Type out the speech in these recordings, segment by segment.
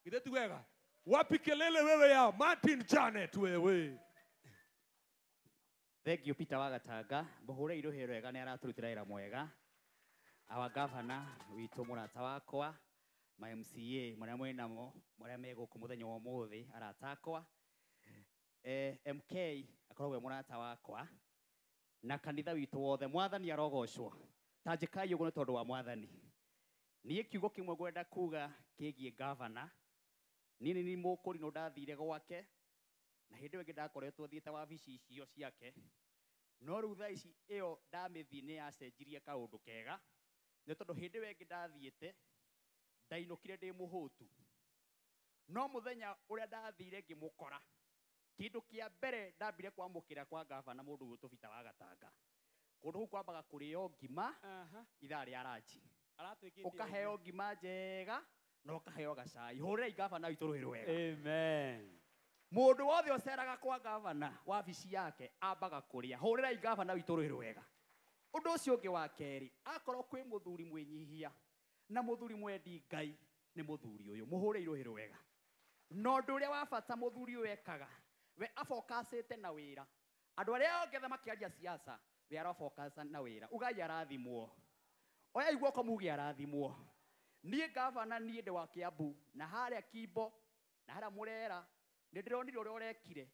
Githĩ ti wega? Wapi kelele wewe ya Martin Janet wewe? Thank you Peter Wagatanga. Mũhũre irũhĩ rwega nĩ aratũrutĩra wĩra mwega. Our governor witũ mũrata wakwa, ma MCA marĩa mwĩ namo, marĩa me gũkũ mũthenya wa ũmũthĩ, arata akwa. MK akoragwo e mũrata wakwa na kanitha witũ wothe. Mwathani arogocwo. Ta njĩkai ũguo nĩ tondũ wa mwathani. Niĩ kiugo kĩmwe ngwenda kuga kĩgiĩ governor, niĩ nĩ mũkũrinũ ndathire gwake, na hĩndĩ ĩyo ĩngĩ ndakoretwo thiĩte wabici icio ciake, no rĩu thaa ici ĩyo ndamĩthiĩ nĩ yacenjirie kaũndũ kega, nĩ tondũ hĩndĩ ĩyo ĩngĩ ndathiĩte ndainũkire ndĩ mũhũtu. No mũthenya ũrĩa ndathire ngĩmũkora, kĩndũ kĩa mbere ndambire kwamũkĩra kwa gavana mũndũ ũgwĩtwo Peter Wagatanga. Kũndũ kũu kwambaga kũrĩo ngima ithaa rĩa ranji. Ũkaheo ngima njega na ũkaheo gacai. Hũrĩrai gavana witũ rũhĩ rwega. Amen. Mũndũ wothe ũceraga kwa gavana wabici yake ambaga kũrĩa. Hũrĩrai gavana witũ rũhĩ rwega. Ũndũ ũcio ũngĩ wa kerĩ, akorwo kwĩ mũthuri mwĩnyihia na mũthuri mwendi Ngai nĩ mũthuri ũyũ. Mũhũrĩre rũhĩ rwega. Na ũndũ ũrĩa wa bata mũthuri ũyũ ekaga, we abokacĩte na wĩra. Andũ arĩa othe makĩaria siasa, we arabokasa na wĩra. Ugai arathimwo. Oyai guoko muge arathimwo. Niĩ gavana niĩ ndĩ wa Kiambu, na harĩa Kimbo, na harĩa Murera, nĩ ndĩronire ũrĩa ũrekire.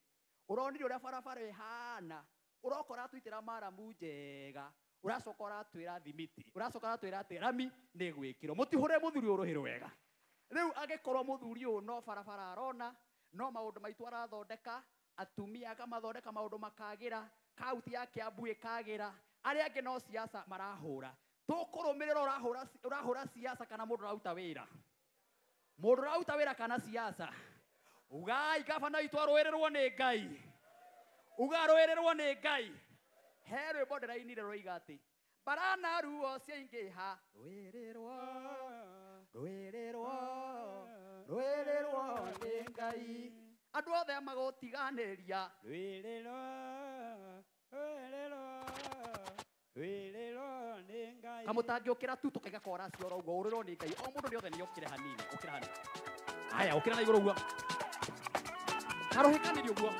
Ũronire ũrĩa barabara ĩhana. Ũroka ũratwitĩra maramu njega. Ũracoka ũratwĩra thimiti. Ũracoka ũratwĩra atĩ rami nĩ ĩgwĩkĩrwo. Mũtihũre mũthuri ũyũ rũhĩ rwega. Rĩu angĩkorwo mũthuri ũyũ no barabara arona, no maũndũ maitũ arathondeka, atumia akamathondeka maũndũ makagĩra, kaunti ya Kiambu ĩkagĩra, arĩa angĩ no siasa marahũra. Tũkũrũmĩrĩra ũrahũra siasa kana mũndũ ũraruta wĩra? Mũndũ ũraruta wĩra kana siasa? Ugai gavana witũ arũĩrĩrwo nĩ Ngai. Uga arũĩrĩrwo nĩ Ngai. He rwĩmbo ndĩrainire rũroiga atĩ barana ruo ciaingĩha, rũĩrĩrwo, rũĩrĩrwo, rũĩrĩrwo nĩ Ngai. Andũ othe magũtiganĩria. Rũĩrĩrwo, rũĩrĩrwo, rũĩrĩrwo nĩ Ngai. Kamũtangĩũkĩra tu tũkaiga chorus oro ũguo, ũrĩrwo nĩ Ngai. O mũndũ rĩothe nĩ okĩre hanini, ũkĩra hanini. Haya, ũkĩra na igũrũ ũguo. Karũhĩkanĩrie ũguo.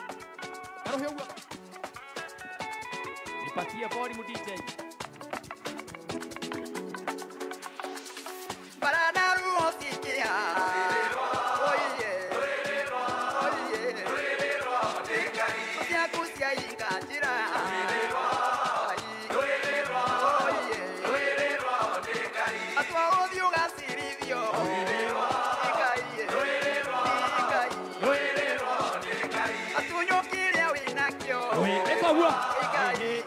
Karũhĩ ũguo. Nipatie volume DJ. Barana ruo ciingĩha. Oiye. Oiye. Ciaku ciahinga njĩra. Oiye. Matua ũthiĩ ũgacirithio. Ngai. Ngai. Atunywo kĩrĩa wĩnakĩo. Ĩka ũguo. Ngai.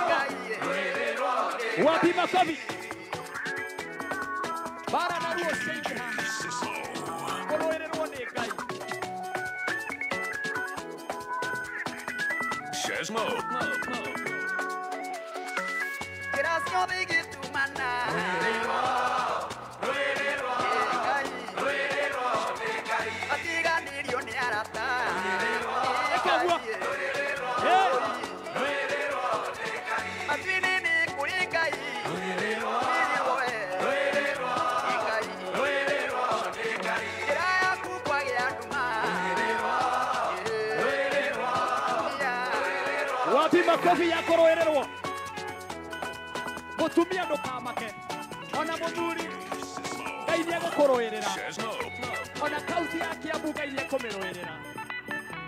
Ngai. Wapi makofi? Bara na ruo ciaingĩha. Kũrũĩrĩrwo nĩ Ngai. Shesmo. Njĩra ciothe igĩtumana. Ngai. Atiganĩrio nĩ arata. Ĩka ũguo. Matu-inĩ nĩ kũrĩ Ngai. Rũĩrĩrwo we. Ngai. Njĩra yaku kwagĩa nduma. Wapi makofi ya kũrũĩrĩrwo? Mũtumia ndũkamake, ona mũthuri Ngai nĩegũkũrũĩrĩra. Shesmo. Ona kaunti ya Kiambu Ngai nĩekũmĩrũĩrĩra.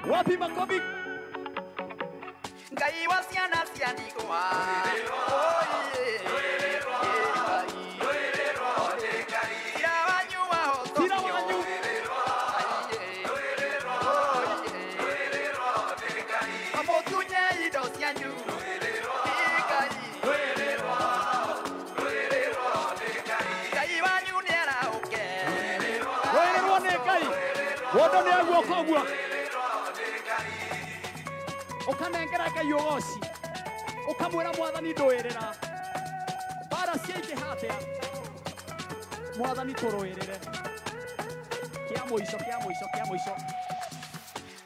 Wapi makofi? Ngai wa ciana cia ndigwa. Oiye. Ngai. Cira wanyu wahotokio. Cira wanyu. Amũtunye indo cianyu. Ngai. Ngai wanyu nĩarahũke. Rũĩrĩrwo nĩ Ngai. Mũndũ nĩ aguoka ũguo. Ũkanengera Ngai ũgoci. Ũkamwĩra mwathani ndũĩrĩra. Mbara ciaingĩha atĩa? Mwathani tũrũĩrĩre. Kĩa mũico, kĩa mũico, kĩa mũico.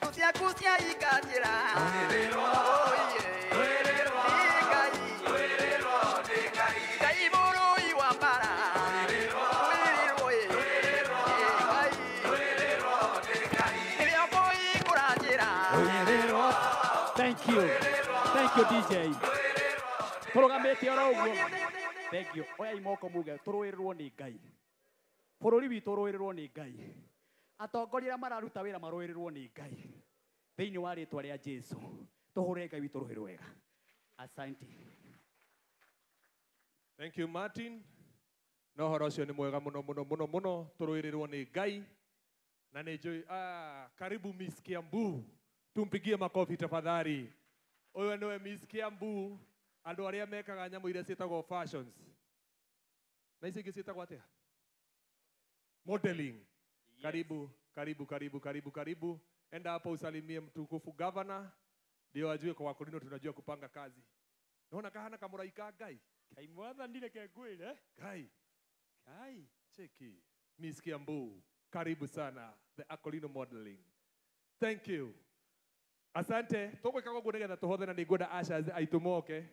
Thũ ciaku ciahinga njĩra. Oiye. Ngai. Ngai mũrũi wa mbara. Rũĩrĩrwo ĩ. Ngai. you. Thank you DJ. Tũrũgamĩte oro ũguo. Thank you. Oyai moko muge tũrũĩrĩrwo nĩ Ngai. Bũrũri witũ ũrũĩrĩrwo nĩ Ngai. Atongoria arĩa mararuta wĩra marũĩrĩrwo nĩ Ngai. Thĩinĩ wa rĩtwa rĩa Jesu. Tũhũre Ngai witũ rũhĩ rwega. Asante. Thank you Martin. No horo ũcio nĩ mwega mũno mũno mũno mũno tũrũĩrĩrwo nĩ Ngai. Na nĩ njũĩ karibu Miss Kiambu. Tumpigie makofi tafadhali. Ũyũ nĩwe Miss Kiambu. Andũ arĩa mekaga nyamũ iria ciĩtagwo fashions. Na ici ingĩ ciĩtagwo atĩa? Modeling. Yes. Karibu, karibu, karibu, karibu, karibu. Enda hapo usalimie mtukufu governor. Ndio ajue kwa Wakorino tunajua kupanga kazi. Naona kahana kamuraika Ngai. Kai mwathani reke ngwĩre. Ngai. Kai. Cheki. Miss Kiambu, karibu sana. The Akolino Modeling. Thank you. Asante. Tũgwĩka ũguo nĩgetha tũhothe na nĩngwenda ushers aitũ moke.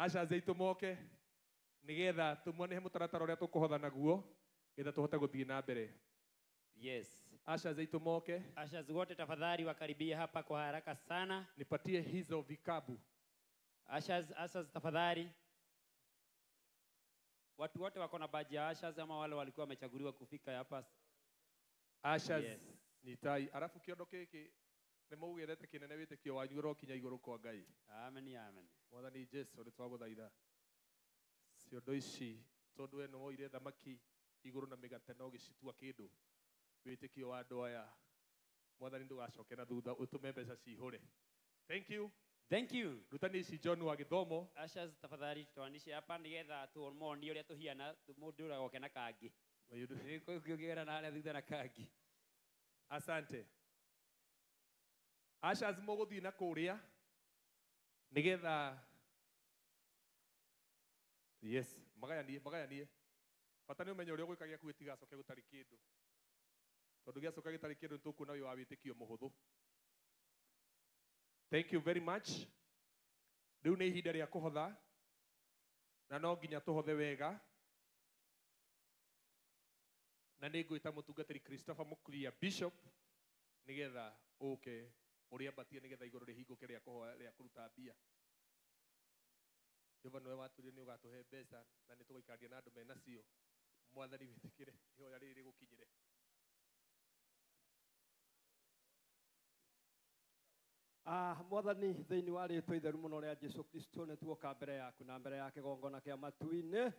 Ushers aitũ moke nĩgetha tũmuonie mũtaratara ũrĩa tũkũhotha naguo nĩgetha tũhote gũthiĩ na mbere. Yes. Ushers aitũ moke. Ushers wote tafadhali wakaribia hapa kwa haraka sana. Nipatie hizo vikabu. Ushers tafadhali. Watu wote wako na baji ya ushers ama wale walikuwa wamechaguliwa kufika hapa. Ushers. Yes. Nitai. Arafu kiondo gĩkĩ nĩ mũgĩthete kĩnene wĩtĩkio wanyu ũrokinya igũrũ kwa Ngai. Amen, amen. Mwathani Jesu nĩ twagũthaitha. Ciondo ici tondũ we nĩ woire thamaki igũrũ na mĩgate na ũgĩcitua kĩndũ. Wĩtĩkio wa andũ aya Mwathani ndũgacoke na thutha ũtũme mbeca cihũre. Thank you. Thank you. Rutani ici John wa gĩthomo. Ushers tafadhali tuanishe hapa nĩgetha tumonie ũrĩa tũhiana mũndũ ũrĩa na kangi. Ũngĩgera na harĩa thutha na kangi. Asante. Ushers mũgũthiĩ na kũrĩa nĩgetha yes, magayanie, magayanie. Bata nĩ ũmenye ũrĩa ũgwĩka gĩaku gĩtigacoke gũtarĩ kĩndũ. Tondũ gĩacoka gĩtarĩ kĩndũ nĩ tũkuona wĩ wa wĩtĩkio mũhũthũ. Thank you very much. Rĩu nĩ ihinda rĩa kũhotha na no nginya tũhothe wega. Na nĩ ngwĩta mũtungatĩri Christopher Mukuria Bishop nĩgetha ũke ũrĩambatie nĩgetha igũrũ rĩhingũke rĩa kũhoya rĩa kũruta mbia. Jehova nĩwe watwĩrire nĩ ũgatũhe mbeca na nĩ tũgũikarania na andũ menacio. Mwathani wĩtĩkĩre ihoya rĩrĩ rĩgũkinyĩre. Mwathani thĩinĩ wa rĩtwa itheru mũno rĩa Jesu Kristo nĩ tuoka mbere yaku na mbere ya kĩgongona kĩa matu-inĩ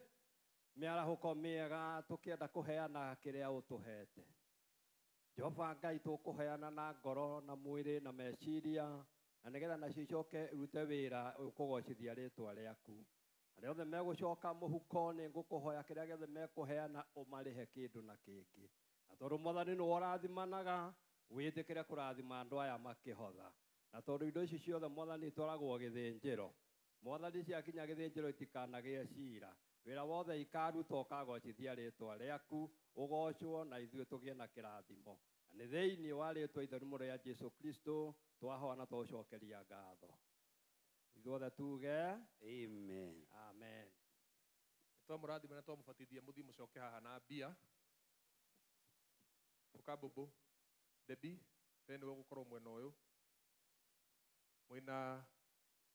mĩarahũko mĩega tũkĩenda kũheana kĩrĩa ũtũhete. Jehova Ngai tũkũheana na ngoro na mwĩrĩ na meciria na nĩgetha nacio icoke irute wĩra ũkũgocithia rĩtwa rĩaku. Arĩa othe megũcoka mũhuko nĩ ngũkũhoya kĩrĩa gĩothe mekũheana ũmarĩhe kĩndũ na kĩngĩ. Na tondũ Mwathani nĩwe ũrathimanaga wĩtĩkĩre kũrathima andũ aya makĩhotha. Na tondũ indo ici ciothe Mwathani itwaragwo gĩthĩnjĩro. Mwathani ciakinya gĩthĩnjĩro itikanagĩe cira. Wĩra wothe ikaruta ũkagocithia rĩtwa rĩaku ũgocwo na ithuĩ tũgĩe na kĩrathimo. Na nĩ thĩinĩ wa rĩtwa itheru mũno rĩa Jesu Kristo twahoya na twaũcokeria ngatho. Ithuothe tuge amen. Amen. Twamũrathima na twamũbatithia mũthiĩ mũcoke haha na mbia. Ũkambũmbũ Debbie, we nĩwe ũgũkorwo mwena ũyũ. Mwĩna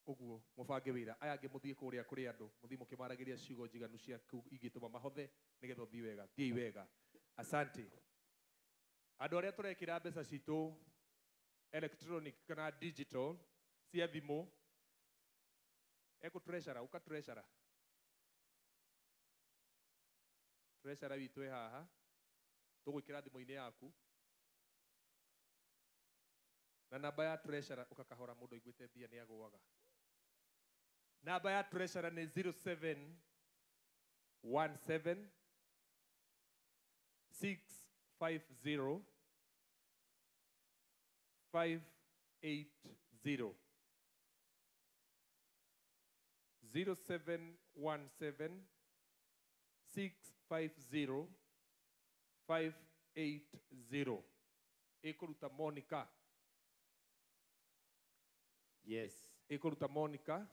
ũguo mũbange wĩra. Aya angĩ mũthiĩ kũrĩa kũrĩ andũ, mũthiĩ mũkĩmaragĩria ciugo njiganu cia ingĩtũma mahothe nĩgetha ũthiĩ wega. Thiĩi wega. Asante. Andũ arĩa tũrekĩra mbeca citũ electronic kana digital cia thimũ, ekũ treasurer, ũka treasurer. Treasurer witũ ĩ haha, tũgwĩkĩra thimũ-inĩ yaku. Na namba ya treasurer ũkakahora mũndũ aiguĩte mbia nĩ agũaga. Namba ya treasurer nĩ 0717 650 580. 0717 650 580. Ĩkũruta Monica. Yes. Ĩkũruta Monica.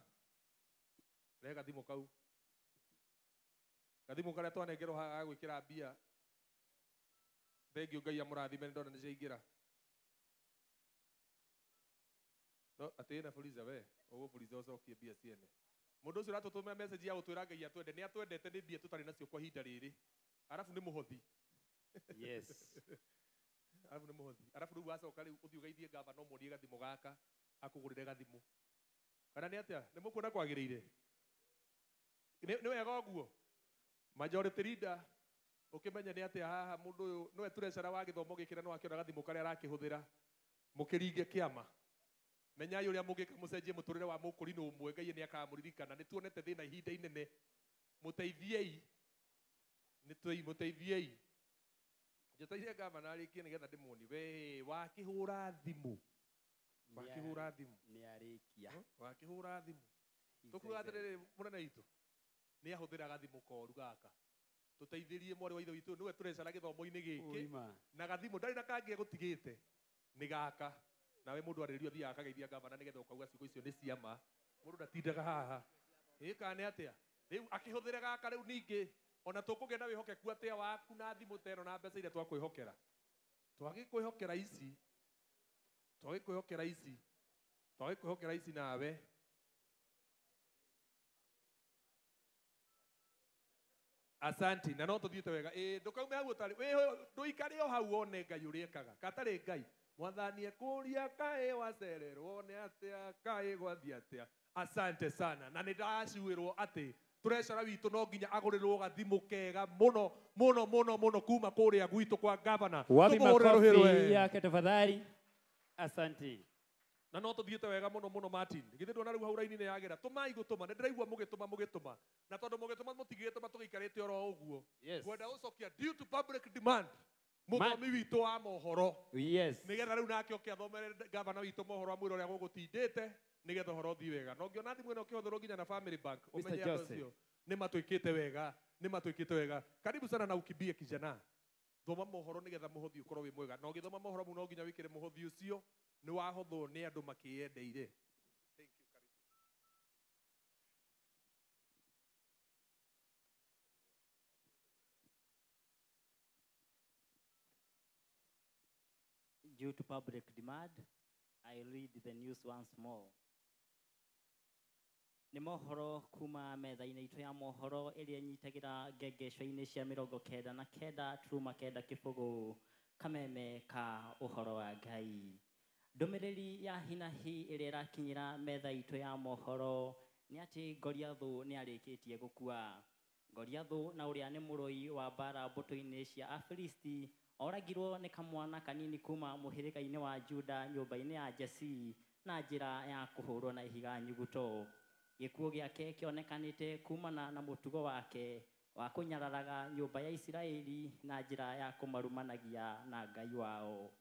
Rehe gathimũ kau. Gathimũ karĩa twanengerwo haha ga gwĩkĩra mbia. Thengiũ Ngai amũrathime nĩ ndona nĩ ciaingĩra. No atĩ na Fuliza we, ũguo Fuliza ũcokie mbia ciene. Mũndũ ũcio ũratũtũmĩra message ya gũtwĩra Ngai atwende, nĩ atwendete nĩ mbia tũtarĩ nacio kwa ihinda rĩrĩ. Arabu nĩ mũhothi. Yes. Arabu nĩ mũhothi. Arabu rĩu wacoka rĩu ũthiĩ ũgeithie gavana ũmuonie gathimũ gaka, akũgũrĩre gathimũ. Kana nĩ atĩa? Nĩ mũkuona kwagĩrĩire? Nĩ wega ũguo? Majority leader ũkĩmenye nĩ atĩa haha mũndũ ũyũ nĩwe treasurer wa gĩthomo gĩkĩ na nĩwakĩona gathimũ karĩa arakĩhũthĩra. Mũkĩringe kĩama. Menyai ũrĩa mũngĩka mũcenjie mũtũrĩre wa mũkũrinũ ũmwe, Ngai nĩ akamũririkana. Nĩ tuonete thĩna ihinda inene. Mũteithiei. Mũteithiei. Njetereire gavana arĩkie nĩgetha ndĩmuonie. We wakĩhũra thimũ. Wakĩhũra thimũ. Nĩ arĩkia. Wakĩhũra thimũ. Tũkuga atĩrĩrĩ mũnene witũ. Nĩ ahũthĩra gathimũ koru gaka. Tũteithĩrie mwarĩ wa ithe witũ nĩwe tũrecara gĩthomo-inĩ gĩkĩ. Na gathimũ ndarĩ na kangĩ egũtigĩte. Nĩ gaka. Nawe mũndũ arĩrio athiaga akageithia gavana nĩgetha ũkauga ciugo icio nĩ ciama. Mũndũ ndatindaga haha. Ĩ kana nĩ atĩa? Rĩu akĩhũthĩra gaka rĩu ningĩ ona tũkũgĩa na wĩhokeku atĩa waku na thimũ ta ĩno na mbeca iria twakwĩhokera. Twagĩkwĩhokera ici. Twagĩkwĩhokera ici. Twagĩkwĩhokera ici nawe. Asanti na no tũthiĩte wega. Ĩ ndũkaume hau ũtarĩ. Ndũikare o hau wone Ngai ũrĩa ekaga. Katarĩ Ngai. Mwathani ekũria kaĩ wacererwo nĩ atĩa kaĩ gwathiĩ atĩa. Asante sana. Na nĩ ndacuĩrwo atĩ treasurer witũ no nginya agũrĩrwo gathimũ kega mũno mũno mũno mũno kuma kũrĩa gwitũ kwa governor. Wapi makofi yake tafadhali. Asante. Na no tũthiĩte wega mũno mũno Martin. Githĩ ndona rĩu hau raini-inĩ yagĩra. Tũmai gũtũma, nĩ ndĩraigua mũgĩtũma mũgĩtũma. Na tondũ mũgĩtũma mũtigĩtũma tũgĩikarĩte oro ũguo. Ngwenda gũcokia due to public demand. Mũthomi witũ wa mohoro. Yes. Nĩgetha rĩu nake oke athomere gavana witũ mohoro amwĩre ũrĩa gũgũtindĩte nĩgetha ũhoro ũthiĩ wega. Na ũngĩona thimũ ĩno ĩkĩhũthĩrwo nginya na Family Bank, ũmenye andũ acio nĩ matwĩkĩte wega, nĩ matwĩkĩte wega. Karibu sana na ukimbie kijana. Thoma mohoro nĩgetha mũhothi ũkorwo wĩ mwega. Na ũgĩthoma mohoro mau no nginya wĩkĩre mũhothi ũcio nĩ wahothwo nĩ andũ makĩyendeire. Thank you, karibu. Due to public demand, I read the news once more. Nĩ mohoro kuma metha-inĩ itũ ya mohoro ĩrĩa ĩnyitagĩra ngengeco-inĩ cia 99 turuma 9 kameme ka ũhoro wa Ngai. Ndũmĩrĩri ya hinahi ĩrĩa ĩrakinyĩra metha itũ ya mohoro nĩ atĩ Goliathũ nĩ arĩkĩtie gũkua. Goliathũ na ũrĩa nĩ mũrũi wa mbara mbũtũ-inĩ cia Afilisti oragirwo nĩ kamwana kanini kuma mũhĩrĩga-inĩ wa Juda nyũmba-inĩ ya Jesii na njĩra ya kũhũrwo na ihiga nyuguto. Gĩkuũ gĩake kĩonekanĩte kumana na mũtugo wake wa kũnyararaga nyũmba ya Isiraeli na njĩra ya kũmarumanagia na Ngai wao.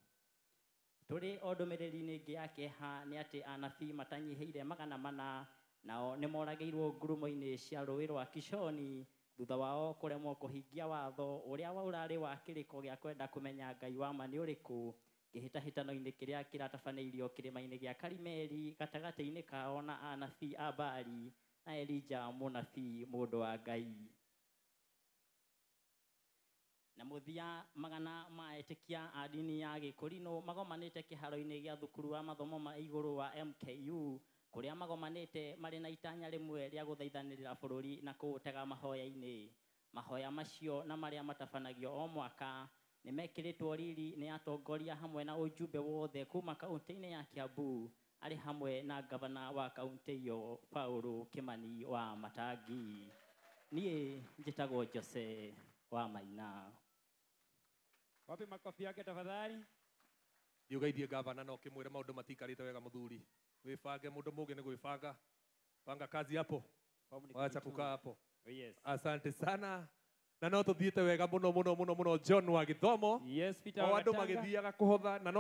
Tũrĩ o ndũmĩrĩri-inĩ ĩngĩ ya kĩeha nĩ atĩ anabii matanyihĩire 400 nao nĩ moragĩirwo ngurumo-inĩ cia rũĩ rwa Kishoni thutha wao kũremwo kũhingia watho ũrĩa ũrarĩ wa kĩrĩko gĩa kwenda kũmenya Ngai wa ma nĩ ũrĩkũ kĩhĩtahĩtano-inĩ kĩrĩa kĩratabanĩirio kĩrĩma-inĩ gĩa Karimeli gatagatĩ-inĩ kao na anabii a Baali na Elija mũnabii mũndũ wa Ngai. Na mũthia 100 ma etĩkia a ndini ya Gĩkũrinũ magomanĩte kĩharo-inĩ gĩa thukuru wa mathomo ma igũrũ wa MKU kũrĩa magomanĩte marĩ na itanya rĩmwe rĩa gũthaithanĩrĩra bũrũri na kũũtega mahoya-inĩ. Mahoya macio na marĩa matabanagio o mwaka nĩ mekĩrĩtwo riri nĩ atongoria hamwe na ũjumbe wothe kuma kaunti-inĩ ya Kiambu arĩ hamwe na gavana wa kaunti ĩyo Paul Kimani wa Matangi. Niĩ njĩtagwo Jose wa Maina. Wapi makofi yake tafadhali. Thiĩ ũgeithie gavana na ũkĩmwĩre maũndũ matiikarĩte wega mũthuri. Wĩbange, mũndũ mũũgĩ nĩ gwĩbanga. Panga kazi hapo. Wacha kukaa hapo. Yes. Asante sana. Na no tũthiĩte wega mũno mũno mũno mũno John wa gĩthomo. Yes, Peter O wa andũ Gatanga. magĩthiaga kũhotha na no